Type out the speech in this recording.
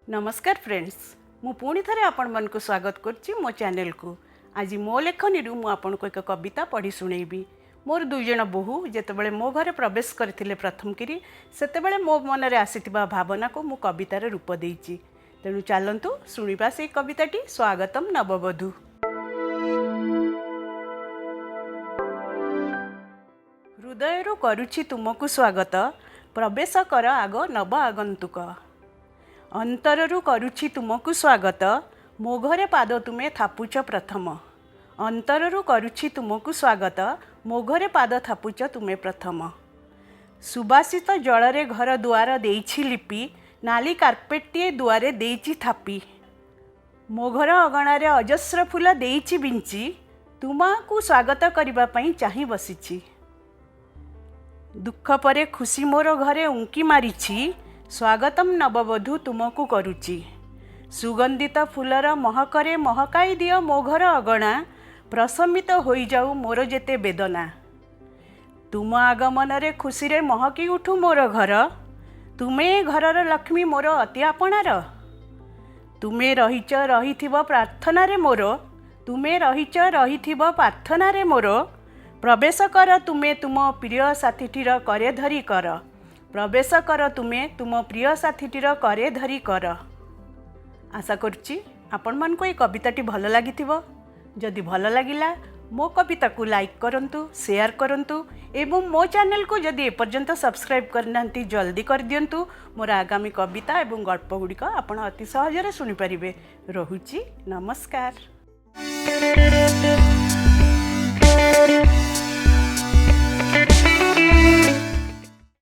ନମସ୍କାର ଫ୍ରେଣ୍ଡସ୍, ମୁଁ ପୁଣି ଥରେ ଆପଣମାନଙ୍କୁ ସ୍ୱାଗତ କରୁଛି ମୋ ଚ୍ୟାନେଲକୁ। ଆଜି ମୋ ଲେଖନୀରୁ ମୁଁ ଆପଣଙ୍କୁ ଏକ କବିତା ପଢ଼ି ଶୁଣେଇବି। ମୋର ଦୁଇଜଣ ବୋହୂ ଯେତେବେଳେ ମୋ ଘରେ ପ୍ରବେଶ କରିଥିଲେ ପ୍ରଥମ କିରି, ସେତେବେଳେ ମୋ ମନରେ ଆସିଥିବା ଭାବନାକୁ ମୁଁ କବିତାର ରୂପ ଦେଇଛି। ତେଣୁ ଚାଲନ୍ତୁ ଶୁଣିବା ସେଇ କବିତାଟି, ସ୍ୱାଗତମ ନବବଧୂ। ହୃଦୟରୁ କରୁଛି ତୁମକୁ ସ୍ୱାଗତ, ପ୍ରବେଶ କର ଆଗ ନବ ଆଗନ୍ତୁକ। ଅନ୍ତରରୁ କରୁଛି ତୁମକୁ ସ୍ୱାଗତ, ମୋ ଘରେ ପାଦ ତୁମେ ଥାପୁଛ ପ୍ରଥମ। ଅନ୍ତରରୁ କରୁଛି ତୁମକୁ ସ୍ୱାଗତ, ମୋ ଘରେ ପାଦ ଥାପୁଛ ତୁମେ ପ୍ରଥମ। ସୁବାସିତ ଜଳରେ ଘର ଦୁଆର ଦେଇଛି ଲିପି, ନାଲି କାର୍ପେଟଟିଏ ଦୁଆରେ ଦେଇଛି ଥାପି। ମୋ ଘର ଅଗଣାରେ ଅଜସ୍ର ଫୁଲ ଦେଇଛି ବିଞ୍ଚି, ତୁମକୁ ସ୍ୱାଗତ କରିବା ପାଇଁ ଚାହିଁ ବସିଛି। ଦୁଃଖ ପରେ ଖୁସି ମୋର ଘରେ ଉଙ୍କି ମାରିଛି, ସ୍ୱାଗତମ ନବବଧୂ ତୁମକୁ କରୁଛି। ସୁଗନ୍ଧିତ ଫୁଲର ମହକରେ ମହକାଇ ଦିଅ ମୋ ଘର ଅଗଣା, ପ୍ରଶମିତ ହୋଇଯାଉ ମୋର ଯେତେ ବେଦନା। ତୁମ ଆଗମନରେ ଖୁସିରେ ମହକି ଉଠୁ ମୋର ଘର, ତୁମେ ଘରର ଲକ୍ଷ୍ମୀ ମୋର ଅତି ଆପଣାର। ତୁମେ ରହିଛ ରହିଥିବ ପ୍ରାର୍ଥନାରେ ମୋର, ତୁମେ ରହିଛ ରହିଥିବ ପ୍ରାର୍ଥନାରେ ମୋର। ପ୍ରବେଶ କର ତୁମେ ତୁମ ପ୍ରିୟ ସାଥୀଟିର କରେ ଧରି କର, ପ୍ରବେଶ କର ତୁମେ ତୁମ ପ୍ରିୟ ସାଥୀଟିର କରେ ଧରି କର। ଆଶା କରୁଛି ଆପଣମାନଙ୍କୁ ଏଇ କବିତାଟି ଭଲ ଲାଗିଥିବ। ଯଦି ଭଲ ଲାଗିଲା, ମୋ କବିତାକୁ ଲାଇକ୍ କରନ୍ତୁ, ସେୟାର କରନ୍ତୁ ଏବଂ ମୋ ଚ୍ୟାନେଲକୁ ଯଦି ଏପର୍ଯ୍ୟନ୍ତ ସବସ୍କ୍ରାଇବ୍ କରିନାହାନ୍ତି, ଜଲ୍ଦି କରିଦିଅନ୍ତୁ। ମୋର ଆଗାମୀ କବିତା ଏବଂ ଗଳ୍ପ ଗୁଡ଼ିକ ଆପଣ ଅତି ସହଜରେ ଶୁଣିପାରିବେ। ରହୁଛି, ନମସ୍କାର।